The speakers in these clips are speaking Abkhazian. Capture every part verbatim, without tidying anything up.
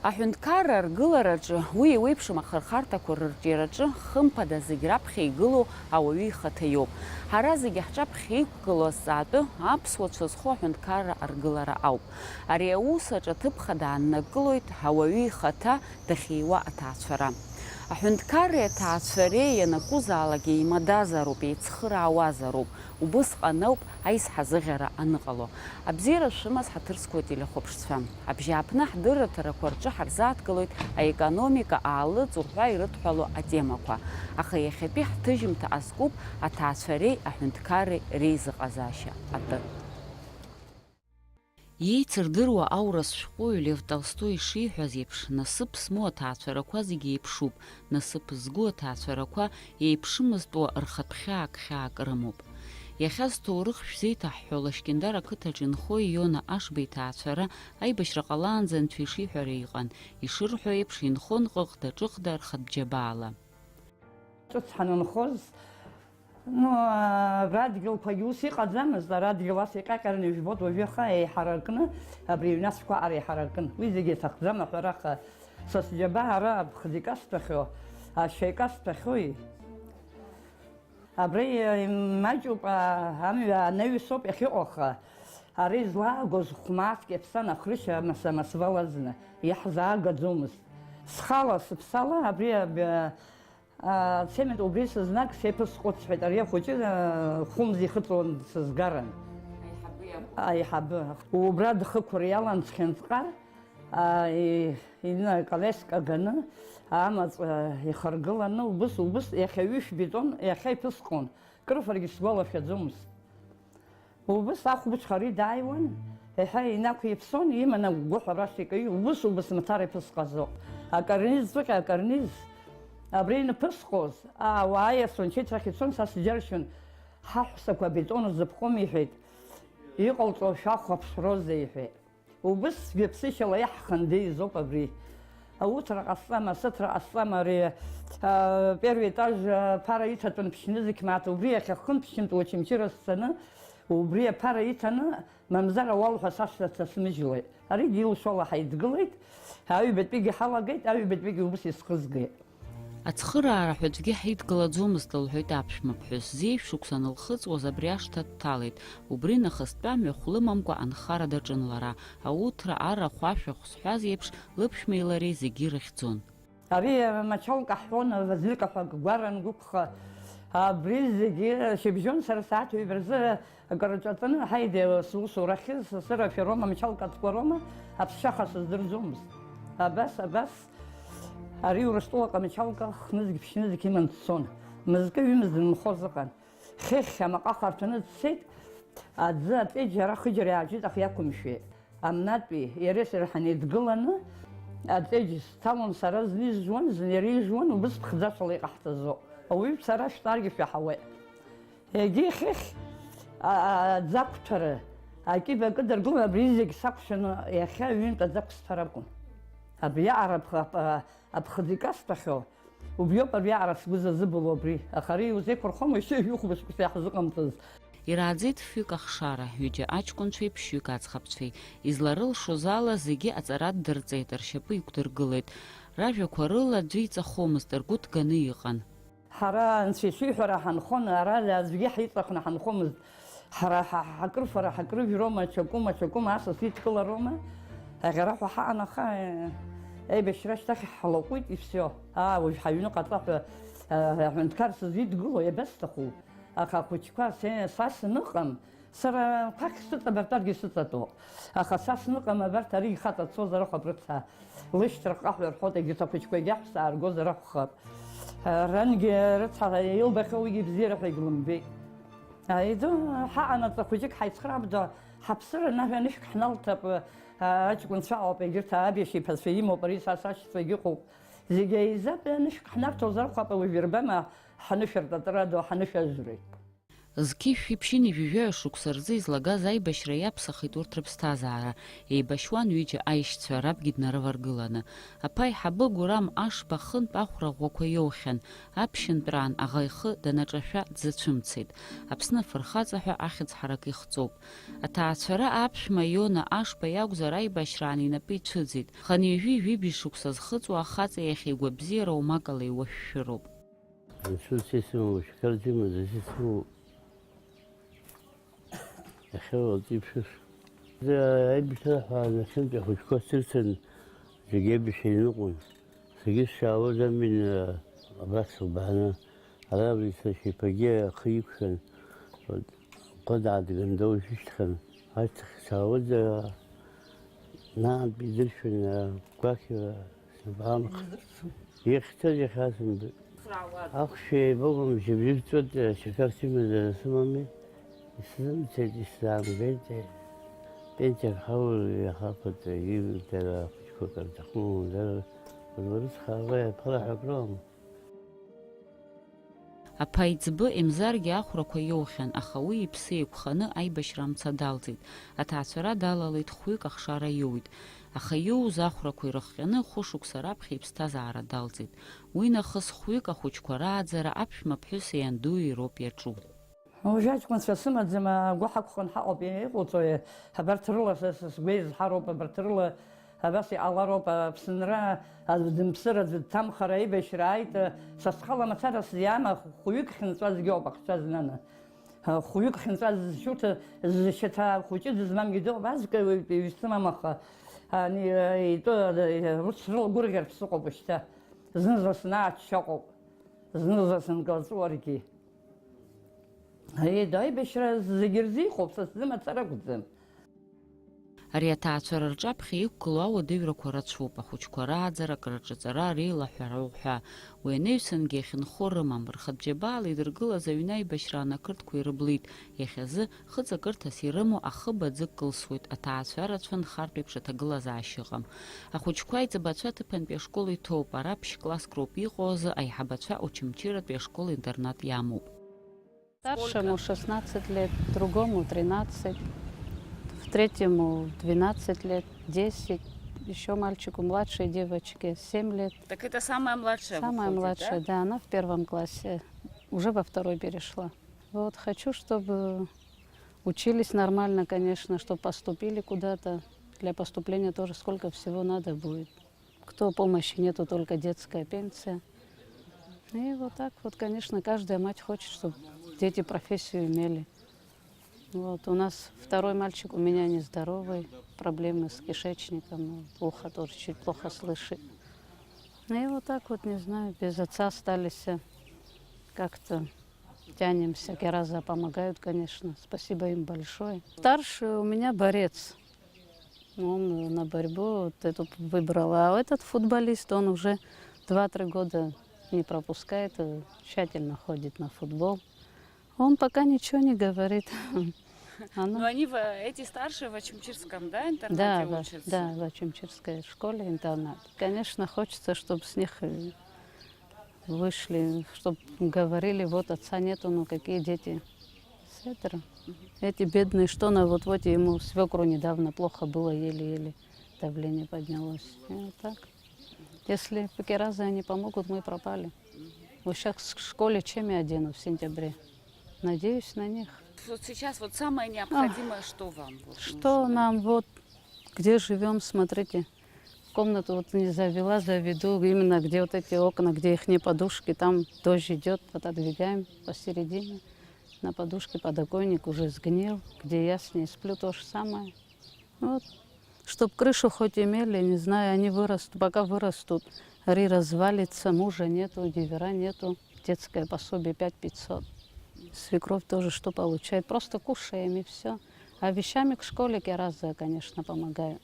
Аҳәынҭқарра аргылараҿы уи еиуеиԥшым ахырхарҭақәа рырҿиараҿы, хымԥада, зегь раԥхьа игылоу ауаҩы ихаҭа иоуп. Ҳара зегьы ҳҿаԥхьа иқәгылоу азҵаатәы аԥсуа цәа зхоу аҳәынҭқарра аргылара ауп. Ари аус аҿы аҭыԥ хада ааннакылоит ауаҩы ихаҭа дахьиуа аҭаацәара. Аҳәынҭқарреи аҭаацәареи ианакәызаалак еимадазароуп, еицхыраауазароуп. Убысҟан ауп аизҳазыӷьара аныҟало. Абзиара шәымаз, ҳаҭыр зқәу ателехәаԥшцәа. Абжьааԥны ҳдырраҭарақәа рҿы ҳарзааҭгылоит аекономика аалыҵ уҳәа ирыдҳәалоу атемақәа. Аха иахьатәи ҳҭыжьымҭа азкуп аҭаацәареи аҳәынҭқарреи реизыҟазаашьа атәы. Иеицырдыруа аурыс шәҟәыҩҩы Лев Толстои ишиҳәаз еиԥш, насыԥ змоу аҭаацәарақәа зегьы еиԥшуп, насыԥ згу аҭаацәарақәа еиԥшымызтәуа рхатә хьаак хьаак рымоуп. Иахьа зҭоурых шәзеиҭаҳҳәо Лашькьындар ақыҭаҿ инхо Иона Ашба иҭаацәара аибашьра ҟалаанӡа анцәа ишиҳәара иҟан, ишырҳәо еиԥш, инхон ҟыҟда-ҿыҟда рхатә џьабаала. Ҿыц ҳанынхоз, ну, абра адгьылқәагьы ус иҟаӡамызт, ара адгьыл ас иҟьаҟьараны ижәбоит уажәы, аха еиҳаракны абри аҩнацәқәа аҟара еиҳаракын. Уи зегьы иаҭахӡам аҳәара, аха са сџьабаа ара аԥхӡы икасҭәахьоу, ашьа икасҭәахьоуи? Абра имаҷуп, а, амҩа анаҩсоуп иахьыҟоу, аха ара излаагоз хә-мааҭк иаԥсан ахрышь амаса-масвалазны иаҳзаагаӡомызт. Схала, сыԥсала абри аб-, Ацемент убри сызнаг сеиԥысҟәыҵ сҳәеит, ари ахәыҷы, а, хәымз ихыҵуан сызгаран. Аиҳабы иакәын. Аиҳабы. Убра дхықәыр иалан цхьынҵҟар, а, и-, ина колеска ганы, амаҵ, а, ихаргыланы, убыс, убыс, иахьа ҩышә бетон, иахьа иԥысҟон, крыфаргьы сгәалашәаӡомызт. Убыс ахәбыҽха ари дааиуан, еиҳа инақәиԥсон, иман агәгәаҳәа рашҭа икаҩ, убыс, убыс мацара иԥысҟазо. Акарниз ҵәҟьа, акарниз. Абри ианԥысҟоз, ауаа иасончеит рахь ицон, са сџьаршьон, ҳаҳәсақәа абетон рзыԥхом, иҳәеит. Иҟалҵо шәахәаԥшрозеи, иҳәеит. Убыс цәгьаԥсышьала иаҳхандеизоуп абри. Ауҭра ҟасҵама, асыҭра ҟасҵама, ари, а, первый этаж, а, ԥара иҭатәан ԥшьнызқь мааҭ, убри иахьахын ԥшьынтә Очамчыра сцаны, убри аԥара иҭаны, мамзар ауал ҳәа сашҭа дсасмыжьлоит. Аригьы илшола ҳаидгылеит, аҩбатәигьы ҳалагеит, аҩбатәигьы убыс исхызгеит. Ацхыраара ҳәа аӡәгьы ҳидгылаӡомызт, лҳәеит аԥшәмаԥҳәыс. Зеижә шықәса анылхыҵуаз абри ашҭа дҭалеит. Убри нахыстәи амҩа хә лымамкәа анхара даҿын лара. Ауҭра, арахә, ашәахә зҳәаз еиԥш, лыԥшәмеи лареи зегьы ирыхьӡон. Ари Мачалка ҳҳәон, Вазлика ҳәа гәаран гәықәха. Абри зегьы шьыбжьон сара сааҭ ҩба рзы Акыр ҿаҵаны, ҳаиде, сусурахьы, сасырашәа роума, мчалкатәқәа роума, аԥсшьаха сыздырӡомызт. Абас, абас, ари Урыстәылаҟа мчалка хнызқь-ԥшьнызқь иман дцон. Мызкы-ҩымз дынхоз ыҟан. Хыхь амаҟа харҭәаны дцеит, аӡы аҵеџь ара хыџьара иааҿит, аха иақәымшәеит. Амнатәи иареи сареи ҳанеидгыланы, аҵеџь сҭалон сара, зны изжуан, зны иара ижуан, убыс ԥхӡашәала иҟаҳҵазо. Ауаҩы бцара шәтәаргьы шәаҳауеит. Егьи хыхь, а, а, аӡы ақәҭәара, акьыба кыдыргылон, абри зегь сакәшаны иахьа ҩынтә аӡы ақәсҭәар акәын. Абриаҟара аԥх-, ап-, а, аԥхӡы икасҭәахьоу, убриоуп абриаҟара сгәы зазыбылуа абри. Аха ари иузеиқәырхома, ишьҭа жәохә мышқәса иаҳзыҟамҵаз? Ирааӡеит фҩык ахшара, ҩыџьа аҷкәынцәеи ԥшьҩык аӡӷабцәеи. Изларылшоз ала зегьы аҵара ддырҵеит, ршьапы иқәдыргылеит. Ражәақәа рыла аӡәы иҵахомызт, ргәы ҭганы иҟан. Ҳара анцәа ишиҳәара ҳанхон, ара аӡәгьы ҳиҵахны ҳанхомызт. Ҳара ҳа-, ҳакрыфара, ҳакрыжәрома, ачакәым, ачакәым асас идкыларома? Аӷьараҳәа ҳаҟан, аха, э, аибашьра ашьҭахь ҳлаҟәит, и всё. Аа, уажә ҳаҩныҟа аҵаҳәа, э, аҳәынҭқар сызидгыло, иабасҭаху? Аха ахәыҷқәа се-, са саныҟам, сара қәак сыҵабарҭаргьы сыҵатәоуп. Аха са сныҟам, абарҭ ари ихаҵа цозар акәхап, рыцҳа, лышьҭра ҟаҳәа рҳәоит, егьырҭ ахәыҷқәагьы аҳәса ааргозар акәхап. Рангьы рыцҳа илбахьоу уигьы бзиара ҳәа егьлымбеит. Иду ҳаҟанаҵ ахәыҷык ҳаицхраап, ҳаԥсыр анажә анышәк ҳналҭап, аҷкәынцәа ауп, егьырҭ абиашьа иԥацәа имоуп, ари са сашьцәагьы ыҟоуп. Зегьы еизатәи анышәк ҳнарҭозар акәхап, уажә ирбама ҳанышә артатара ду, ҳанышә ажәреи. Зқьи шәи ԥшьынҩажәи жәаҩа шықәса рзы излагаз аибашьра иаԥсахит урҭ рыԥсҭазаара. Еибашьуан ҩыџьа аишьцәа, рабгьы днарываргыланы. Аԥа аиҳабы Гурам Ашба хынтә ахәра ӷәӷәақәа иоухьан, аԥшьынтәраан аӷа ихы данаҿашәа дзацәымцеит. Аԥсны афырхаҵа ҳәа ахьӡ ҳарак ихҵоуп. Аҭаацәара аԥшәма Иона Ашба иакәзар, аибашьраан инапы ицәыӡит. Хынҩажәи жәибжь шықәса зхыҵуа ахаҵа иахьа игәабзиара умакала иуашәшәыроуп. Анцәа исымоу, шьақар димаӡас исымоу, иахьа уаҵәы иԥшыз. Аибашьра ҳәа нахьынтәи ахәыҷқәа сырцын, зегьы аибашьра иныҟәон. Саргьы сшаауаз амҩан, абра сылбааны, ара сашьа иԥагьы ахы иқәшәан, Кәадаа дгандоу ишьҭхын, ашьҭахь саауеит, наантә идыршәын, агәақьра сабаамх. Ихьҭаз иахьа сымбеит. Ахәшә еибагом, жьыбжьы ҵуеит, шьақар сымазара сымами. Исзымцеит, исзаамгеит. Пенсиак ҳаур иахаԥоит, дара ахәыҷқәа кыр ҭахума, дара урысхаауа иаԥылаҳәа акроума? Аԥа иӡбы Емзаргьы ахәрақәа иоухьан, аха уи иԥсы еиқәханы аибашьра амца далҵит. Аҭаацәара далалеит хәҩык ахшара иоуит. Аха иоуз ахәрақәа ирыхҟьаны хәышықәса раԥхьа иԥсҭазаара далҵит. Уи нахыс хәҩык ахәыҷқәа рааӡара аԥшәма ԥҳәыси иандуи роуп иаҿу. Уажәы аҷкәынцәа сымаӡам, агәы ҳақәхын ҳаҟоуп иҟауҵои? Абарҭ рыла са, са сгәы еизҳароуп, абарҭ рыла абас иҟалароуп, Аԥсынра аӡә дымԥсыр, аӡә дҭамхар, аибашьра ааит, са схала мацара сзиама, хәҩык хьынҵәазгьы ауп ахцәа знаны. Хәҩык хьынҵәаз зшьуҭа, зшьаҭа хәыҷы дызмамгьы дыҟоуп, азкы ҩ-, сымам аха, ани, итәы, урҭ срылагәырӷьартә сыҟоуп шьҭа. Зны-зны снааччаҟоуп, зны-зны сынкылҵәуаргьы. Аиеи, аибашьра зегьы рзы иҟоуп, са сзы мацара акәӡам. Ари аҭаацәара рҿаԥхьа иқәгылоу ауадаҩрақәа рацәоуп, ахәыҷқәа рааӡара, акрырҿаҵара, реилаҳәара уҳәа. Уи анаҩсангьы иахьынхо рымам, рхатә џьабаала идыргылаз аҩны аибашьраан ақырҭқәа ирыблит, иахьазы хыҵакырҭас ирымоу ахыб аӡы кылсуеит, аҭаацәа рацәа нхартә еиԥш аҭагылазаашьа ыҟам. Ахәыҷқәа аиҵбацәа аҭыԥантәи ашкол иҭоуп, ара ԥшь-класск роуп иҟоу азы, аиҳабацәа Очамчыратәи ашкол-интернат иамоуп. Старшему шестнадцать лет, другому тринадцать, в третьему двенадцать лет, десять, ещё мальчику младшей девочке семь лет. Так это самая младшая Самая выходит, младшая, да? Да, она в первом классе, уже во второй перешла. Вот, хочу, чтобы учились нормально, конечно, чтобы поступили куда-то. Для поступления тоже сколько всего надо будет. Кто помощи нету, только детская пенсия. И вот так вот, конечно, каждая мать хочет, чтобы дети профессию имели. Вот, у нас второй мальчик у меня нездоровый, проблемы с кишечником, вот, ухо тоже чуть плохо слышит. И вот так вот, не знаю, без отца остались, э, как-то тянемся. Кераза помогают, конечно, спасибо им большое. Старший у меня борец, он на борьбу вот эту выбрал. А этот футболист, он уже два-три года не пропускает, э, тщательно ходит на футбол. Он пока ничего не говорит. Она Но они, в, эти старшие в Очамчирском, да, интернате Да, в, учатся? да, в Очамчирской школе-интернат. Конечно, хочется, чтобы с них, э, вышли, чтоб говорили: «Вот отца нету, ну какие дети?» С этого. Эти бедные, что на вот, вот ему свекру недавно плохо было, еле-еле давление поднялось. И вот так. Если пакеразы они помогут, мы пропали. Вот щас к школе чем я одену в сентябре? Надеюсь на них. Вот сейчас вот самое необходимое, что вам вот Что нужно? Нам вот, где живем, смотрите. Комнату вот не завела, заведу, именно где вот эти окна, где их не подушки, там дождь идет, отодвигаем посередине. На подушке подоконник уже сгнил, где я с ней сплю, то же самое. Вот. Чтоб крышу хоть имели, не знаю, они вырастут, пока вырастут, ри развалится, мужа нету, дивера нету, детское пособие пять пятьсот. Свекровь тоже что получает, просто кушаем и все. А вещами к школе Кераза, конечно, помогаю.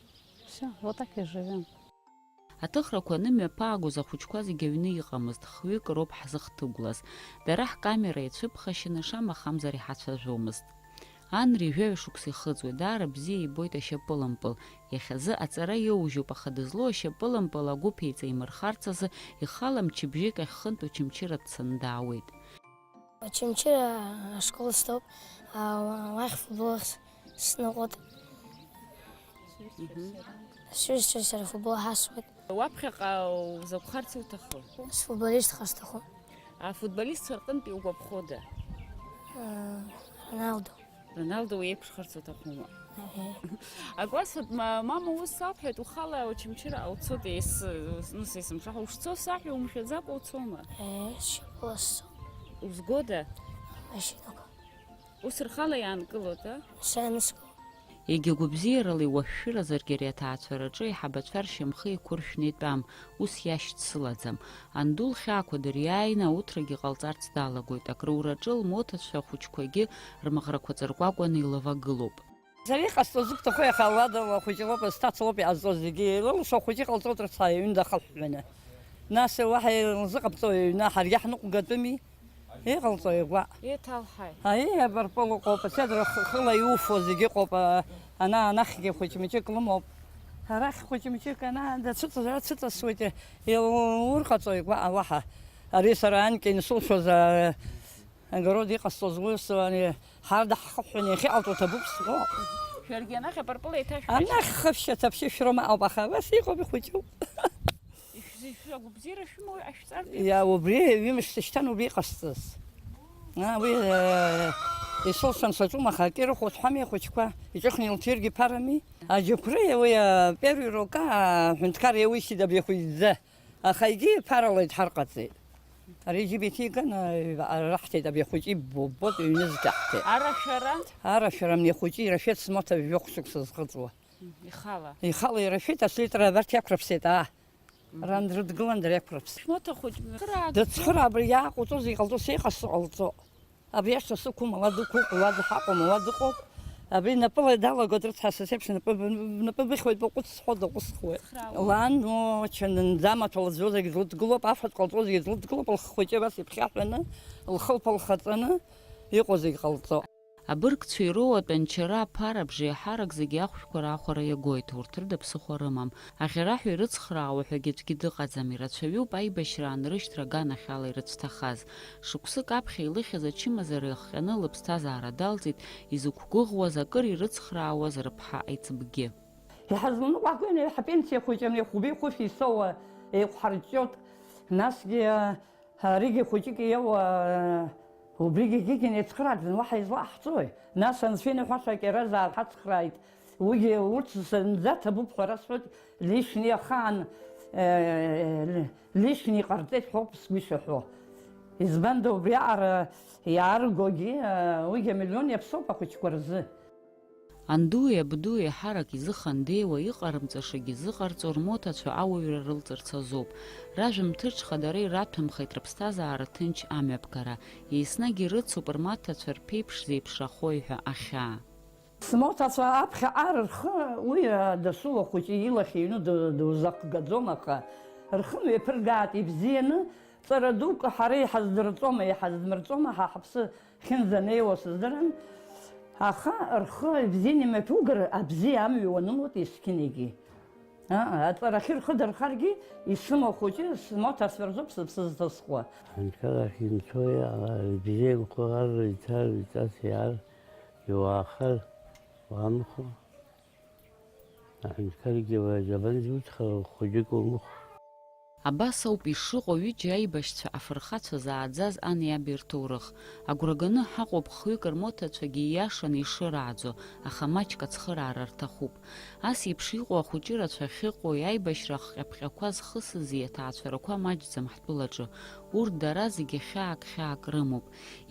Все, вот так и живем. Аҭыхрақәа анымҩаԥаагоз ахәыҷқәа зегьы аҩны иҟамызт, хҩык роуп ҳзыхҭыгәлаз. Дара ҳкамера иацәыԥхашьаны, шамахамзар иҳацәажәомызт. Анри жәаҩа шықәса ихыҵуеит, даара бзиа ибоит ашьапылампыл. Иахьазы аҵара иоужьуп, аха дызлоу ашьапылампыл агәыԥ еиҵаимырхарц азы ихала мчыбжьык ахь хынтә Очамчыра дцаны даауеит. Очамчыра ашкол стәоуп, уахь футбол сныҟәоит. Сҩызцәа сара футбол ҳасуеит. Уаԥхьаҟа узакәхарц иуҭаху? Сфутболистхар сҭахуп. Афутболистцәа рҟынтә иугәаԥхода? Роналдо. Роналдо уеиԥшхарц уҭахума? Аклассатә ма-, мама ус сабҳәеит, ухала Очамчыраҟа уцоит, ес-, ус, ну, сесымша ҳәа ушцо саҳәа умшәаӡакәа уцома? Ес, шьапыла сцо. Узгода? Машьынақәа. Ус рхала иаанкылода? Сааныскыло. Егьа гәабзиарала иуашәшәыразаргьы ари аҭаацәараҿы аиҳабацәа ршьамхы еиқәыршәны итәам, ус иашьцылаӡам. Анду лхьаақәа дыриааины ауҭрагьы ҟалҵарц далагоит, акрураҿы лмоҭацәа хәыҷқәагьы рмаӷрақәа ҵыркәакәаны илавагылоуп. Сара иҟасҵо зыбҭаху иаха лада лхәыҷы лоуп, сҭаца лоуп иҟазҵо зегьы, илылшо ахәыҷы иҟалҵоит рыцҳа, аҩны дахаҳәҳәаны. Нас уаҳа илзыҟабҵо аҩны ҳаргьы ҳныҟәгатәыми? Иҟалҵои, гәаҟ? Еиҭалҳаи. Аиеи, абарпыл ыҟоуп, аседра х-, хыла иуфо зегьы ыҟоуп, а, ана-, анахьгьы хәыҷ-мыҷык лымоуп. Арахь хәыҷ-мыҷык ана-, анда цәыҵ-, цәыҵасуеит, илурҟаҵои, гәаҟ, уаҳа. Ари сара анкьа инсылшоз, а, огород иҟасҵоз, ус, ани, ҳарда ҳхыҳәҳәаны иахьыҟалҵо ҭабуп сҳәо. Шәаргьы анахь абарпыл еиҭашәҳәашьа? Анахь хыԥшьа-ҭаԥшьа шәрымоуп, аха абас иҟоуп, ихәыҷуп. Ишәзы-, шәагәабзиара шәымоу ашәҵар? Иа, убри ҩымш сышьҭан убри иҟасҵаз. А, уи, э, исылшан саҿума, аха акы ирыхәоит ҳәами ахәыҷқәа, иҿыхны илҭиргьы ԥарами. Аџьықәреи уи, э, первый рука, аҳәынҭқар иауисит абри ахәыҷӡа. Аха егьи ԥарала идҳарҟаҵеит. Ари џьыба иҭиган, э, раҳҭеит абри ахәыҷы иббо-, ббоит, ҩнызқьаҳҭеит. Арашәара? Арашәара абни ахәыҷы ирашәеит смоҭа жәохә шықәса зхыҵуа. Ихала? Ихала ирашәеит, аслитра абарҭ иақәрыԥсеит, аа. Ран дрыдгылан, дара иақәрыԥс. Шәмоҭа хәыҷ мҩахыраа. Дыцхыра абри иааҟоуҵо зегь ҟалҵо, сеиҟасҵо ҟалҵо. Абри ашьҭа сықәума, уа дықәуп, уа дҳаҟоума, уа дыҟоуп. Абри напыла далагоит, рыцҳа, са сеиԥш напы, напы быхьуеит, баҟәыҵ сҳәо, даҟәысхуеит. Цхраауа. Лан, ну, чанынӡа амаҭәа лыӡәӡәо зегь длыдгылоуп, афатә ҟалҵо зегь длыдгылоуп, лхы-хәыҷы абас иԥхьаҳәаны, лхылԥа лхаҵаны, иҟоу зегь ҟалҵо. Абыргцәа ироуа атәанчара аԥара абжеиҳарак зегьы ахәшәқәа раахәара иагоит, урҭ рыда ԥсыхәа рымам. Аӷьараҳәа ирыцхраауа ҳәагьы аӡәгьы дыҟаӡам, ирацәаҩуп аибашьра анрышьҭра аганахьала ирыцәҭахаз. Шықәсык аԥхьа илыхьыз ачымазара иахҟьаны лыԥсҭазаара далҵит, изықәгәыӷуаз, акыр ирыцхраауаз рыԥҳа аиҵбгьы. Иҳазланыҟәгои, ҳапенсиа хәыҷы, амни хәбеи хәышәи соуа еиқәҳарҷҷоит, насгьы Аригьы хәыҷык иоуа, убригьы егьигьы неицхрааӡан, уаҳа излаҳҵои? Нас анцәа иныҳәаша акьаразаа ҳацхрааит, уигьы урҭ зынӡа ҭабуп ҳәа расҳәоит, лишьни ахаан, э, лишьни ҟарҵеит ҳәоуп сгәы ишаҳәо. Избанда убри аҟара иааргогьы, э, уигьы амиллион иаԥсоуп ахәыҷқәа рзы. Андуи абдуи ҳарак изыхандеиуа, иҟарымҵашагьы зыҟарҵо рмоҭацәа ауаҩра рылҵырц азоуп. Ражәымҭыҽха дара ираҭәамхеит рыԥсҭазаара ҭынч амҩаԥгара. Еснагь ирыцуп рмаҭацәа рԥеиԥш зеиԥшрахои ҳәа ахьаа. Смоҭацәа аԥхьаҟа рхы уи дасу ахәыҷы илахь иҩны ду-, дузахгаӡом, аха рхы мҩаԥыргааит ибзианы, ҵара дук ҳара иҳаздырҵома, иҳаздмырҵома, ҳа ҳаԥсы ахьынӡанеиуа сыздырам, аха рхы ибзианы имҩаԥугар, абзиа амҩа уанылоит есқьынагьы. Аа, аҵарахьы рхы дырхаргьы, исымоу хәыҷы смоҭа сырзуп сыԥсы зҭысхуа. Аҳәынҭқар ахь инцои, ара ибзианқәа ар иҭар, иҵас иаар, иуаахар, уамхәа. Аҳәынҭқаргьы уаҩ дабанӡуцхар, хәыҷык умыхә. Абас ауп ишыҟоу ҩыџьа аибашьцәа афырхацәа зааӡаз ани аби рҭоурых. Агәра ганы ҳаҟоуп хҩык рмоҭацәагьы ииашаны ишырааӡо, аха маҷк ацхыраара рҭахуп. Ас еиԥш иҟоу ахәыҷырацәа ахьыҟоу, аибашьра ахҟьаԥҟьақәа зхысызи аҭаацәарақәа маҷӡам ҳтәылаҿы. Урҭ дара зегьы хьаак-хьаак рымоуп.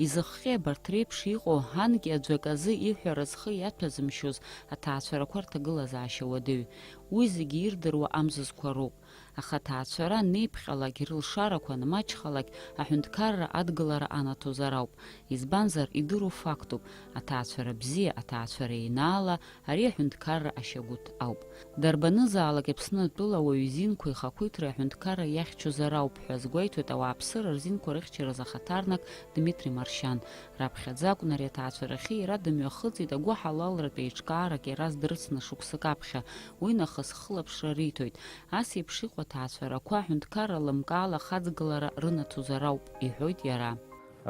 Изыхҟьеи абарҭ реиԥш иҟоу, анкьа аӡәы аказы иҳәара зхы иаҭәазымшьоз аҭаацәарақәа рҭагылазаашьа уадаҩ. Уи зегьы ирдыруа амзызқәа роуп. Аха аҭаацәара анеиԥҟьалак, рылшарақәа анмаҷхалак, аҳәынҭқарра адгылара анаҭозар ауп. Избанзар, идыру фактуп, аҭаацәара бзиа, аҭаацәара еинаала, ари аҳәынҭқарра ашьагәыҭ ауп. Дарбанызаалак Аԥсны атәыла ауаҩы изинқәеи ахақәиҭреи аҳәынҭқарра иахьчозар ауп ҳәа азгәеиҭоит ауааԥсыра рзинқәа рыхьчаразы ахаҭарнак Дмитри Маршьан. Раԥхьаӡа акәын ари аҭаацәарахьы иара дымҩахыҵит, агәыҳалалратә еиҿкаарак иара здырцны шықәсык аԥхьа, уи нахыс хылаԥшра риҭоит. Ас еиԥш иҟоу аҭаацәарақәа аҳәынҭқарра лымкаала ахаҵгылара рынаҭозар ауп, иҳәоит иара.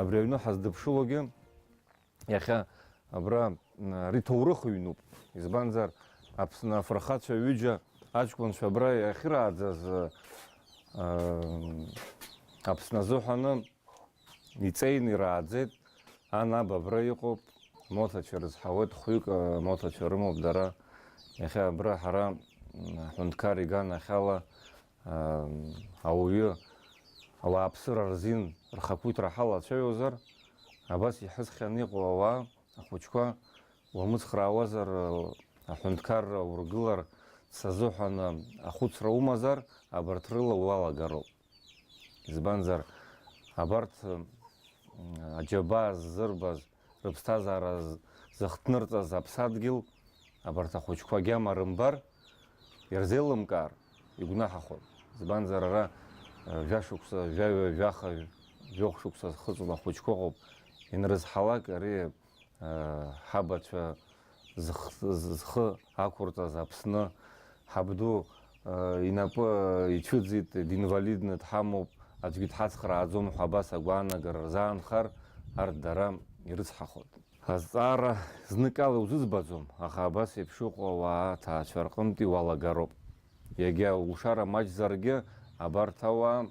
Абри аҩны ҳаздыԥшылогьы иахьа абра, м, ари ҭоурых ҩнуп. Избанзар, Аԥсны афырхацәа ҩыџьа аҷкәынцәа абра иахьырааӡаз, ы, ы, Аԥсны азыҳәаны иҵеины ирааӡеит. Ан аб абра иҟоуп, моҭацәа рызҳауеит, хәҩык, ы, моҭацәа рымоуп дара. Иахьа абра ҳара, м, аҳәынҭқар иганахьала, ы, ауаҩы, ауааԥсыра рзин рхақәиҭра ҳалацәажәозар, абас иҳәысхьан иҟоу ауаа, ахәыҷқәа, уамыцхраауазар, аҳәынҭқарра ургыларц азыҳәан ахәыцра умазар, абарҭ рыла уалагароуп. Избанзар, абарҭ, м, аџьабаа ззырбаз, рыԥсҭазаара з-, зыхҭнырҵаз аԥсадгьыл, абарҭ ахәыҷқәа агьама рымбар, ирзеилымкаар, игәнаҳахоит. Избанзар, ара, э, жәашықәса, жәаҩа, жәаха, жәохә шықәса зхыҵуа ахәыҷқәа ыҟоуп. Ианрызҳалак, ари, э, ҳабацәа зых-, зхы ақәырҵаз Аԥсны, ҳабду, э, инапы ицәыӡит, динвалидны дҳамоуп, аӡәгьы дҳацхрааӡом ҳәа абас агәаанагара рзаанхар, арҭ дара ирыцҳахоит. Азҵаара зныкала иузыӡбаӡом, аха абас еиԥш иҟоу ауаа аҭаацәа рҟынтәи уалагароуп. Иагьа улшара маҷзаргьы, абарҭ ауаа,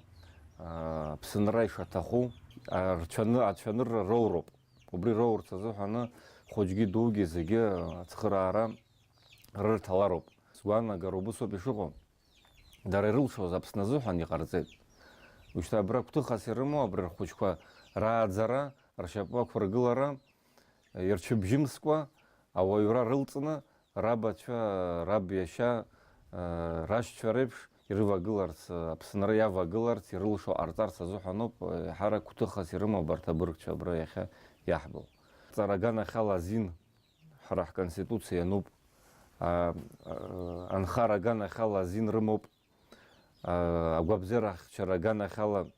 аа, Аԥсынра ишаҭаху, аа, рцәаны-, ацәанырра роуроуп. Убри роурц азыҳәаны хәыҷгьы дугьы зегьы ацхыраара рырҭалароуп. Сгәаанагара убысоуп ишыҟоу. Дара ирылшоз Аԥсны азыҳәан иҟарҵеит. Ушьҭа абра гәҭыхас ирымоу абри рхәыҷқәа рааӡара, ршьапы ақәыргылара, ирцәыбжьымскәа, ауаҩра рылҵны, рабацәа, раб иашьа, рашьцәа реиԥш ирывагыларц, Аԥсынра иавагыларц, ирылшо ҟарҵарц азыҳәаноуп, еиҳарак гәҭыхас ирымоу абарҭ абыргцәа абра иахьа иаҳбо. Ҵара аганахьала азин ҳара ҳконституциа иануп, а, а, анхара аганахьала азин рымоуп, а, агәабзиарахьчара аганахьала,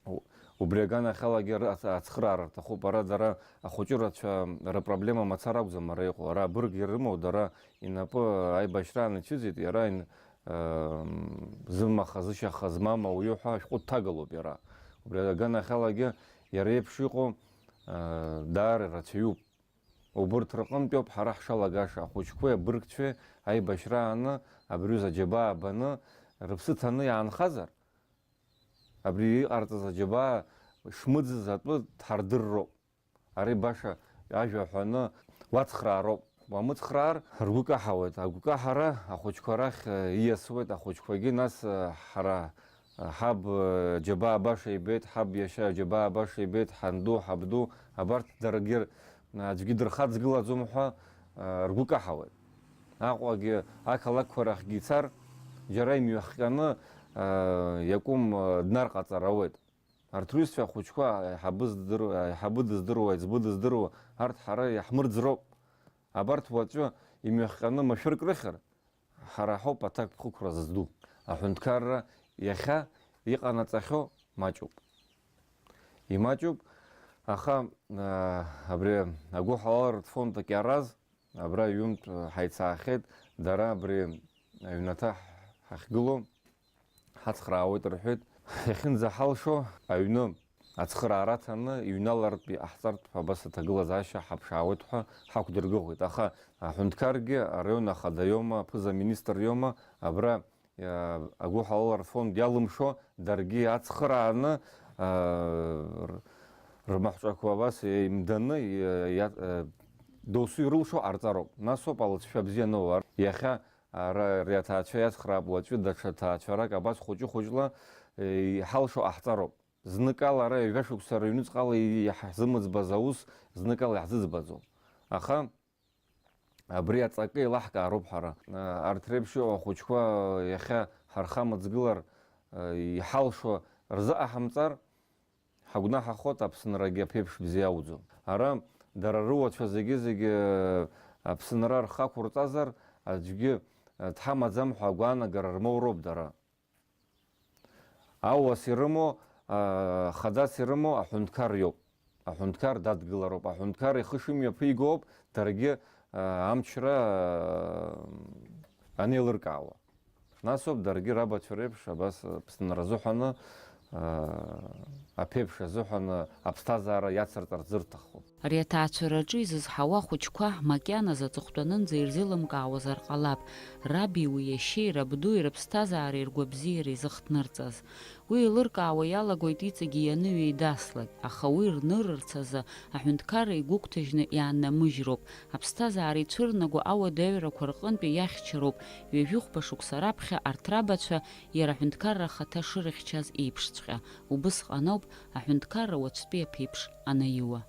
у-, убри аганахьалагьы р-, ац-, ацхыраара рҭахуп. Ара дара ахәыҷы рацәа рыпроблема мацара акәӡам ара иҟоу. Ара абырг ирымоу дара инапы аибашьраан ицәыӡит, иара ин-, а, зымаха, зышьаха змам ауаҩы ҳәа ашәҟәы дҭагалоуп иара. Убри аганахьалагьы иара еиԥш иҟоу, а, даара ирацәаҩуп. Убырҭ рҟынтәиоуп ҳара ҳшалагаша, ахәыҷқәеи абыргцәеи аибашьра ааны, абри аҩыза аџьабаа баны, рыԥсы ҭаны иаанхазар, абри иҟарҵаз аџьабаа шмыӡыз атәы дҳардырроуп. Ари баша ажәа ҳәаны уацхраароуп. Уамыцхраар, ргәы каҳауеит. Агәкаҳара ахәыҷқәа рахь, э, ииасуеит, ахәыҷқәагьы нас, э, ҳара Ҳаб, э, џьабаа баша ибеит, ҳаб иашьа џьабаа баша ибеит, ҳанду, ҳабду, абарҭ даргьы, э, аӡәгьы дырхаҵгылаӡом ҳәа, э, ргәы каҳауеит. Аҟәагьы ақалақьқәа рахьгьы ицар, џьара имҩахҟьаны, э, иакәым, э, днарҟаҵар ауеит. Арҭ рҩызцәа ахәыҷқәа аиҳабы здыр-, аиҳабы дыздыруа, аиҵбы дыздыруа, арҭ ҳара иаҳмырӡроуп. Абарҭ уаҵәы имҩахҟьаны машәырк рыхьыр, ҳара ҳауп аҭакԥхықәра зду. Аҳәынҭқарра иахьа иҟанаҵахьоу маҷуп. Имаҷуп, аха, аа, абри агәыҳалалратә фонд акьараз абра ҩынтә ҳаицаахьеит, дара абри аҩнаҭа ҳахьгылоу ҳацхраауеит рҳәеит. Иахьынӡаҳалшо аҩны ацхыраара аҭаны, иҩналартә иҟаҳҵартә абас аҭагылазаашьа ҳаԥшаауеит ҳәа ҳақәдыргәыӷуеит. Аха аҳәынҭқаргьы араион ахада иоума, аԥыза-министр иоума, абра, иа-, агәыҳалалратә фонд иалымшо, даргьы ацхырааны, аа, р-, рмаҳәҿақәа абас еимданы, иа-, иа-, э, досу ирылшо ҟарҵароуп. Насоуп алыҵшәа бзиа аноуа. Иахьа ара ари аҭаацәа иацхраап, уаҵәы даҽа ҭаацәарак абас хәыҷы-хәыҷла, э, иҳалшо ҟаҳҵароуп. Зныкала ара ҩажәа шықәса рыҩныҵҟала иаҳзымыӡбаз аус зныкала иаҳзыӡбаӡом. Аха абри аҵакы еилаҳкаароуп ҳара. Арҭ реиԥш иҟоу ахәыҷқәа иахьа ҳархамыҵгылар, иҳалшо рзыҟаҳамҵар, ҳагәнаҳахоит, Аԥсынрагьы аԥеиԥш бзиа ауӡом. Ара дара рыуацәа зегьы-зегьы Аԥсынра рхы ақәырҵазар, аӡәгьы дҳамаӡам ҳәа агәаанагара рмоуроуп дара. Аус ирымоу, а, хадас ирымоу аҳәынҭқар иоуп. Аҳәынҭқар дадгылароуп, аҳәынҭқар ихы шымҩаԥигоуп, даргьы, а, амчра, а, анеилыркаауа. Насоуп даргьы рабацәа реиԥш абас, а, Аԥсынра азыҳәаны, аԥеиԥш азыҳәан аԥсҭазаара иацырҵарц зырҭаху. Ари аҭаацәараҿы изызҳауа ахәыҷқәа макьаназы аҵыхәтәанынӡа ирзеилымкаауазар ҟалап, раби уи иашьеи рабдуи рыԥсҭазаареи ргәабзиара изыхҭнырҵаз. Уи еилыркаауа иалагоит иҵегьы ианыҩеидаслак, аха уи рнырырц азы аҳәынҭқарра игәыгәҭажьны иааннамыжьроуп, аԥсҭазаара ицәырнаго ауадаҩрақәа рҟынтәи иахьчароуп, ҩажәихәба шықәса раԥхьа арҭ рабацәа иара аҳәынҭқарра ахаҭа шырыхьчаз еиԥшҵәҟьа, убысҟаноуп аҳәынҭқарра уаҵәтәи аԥеиԥш анаиуа.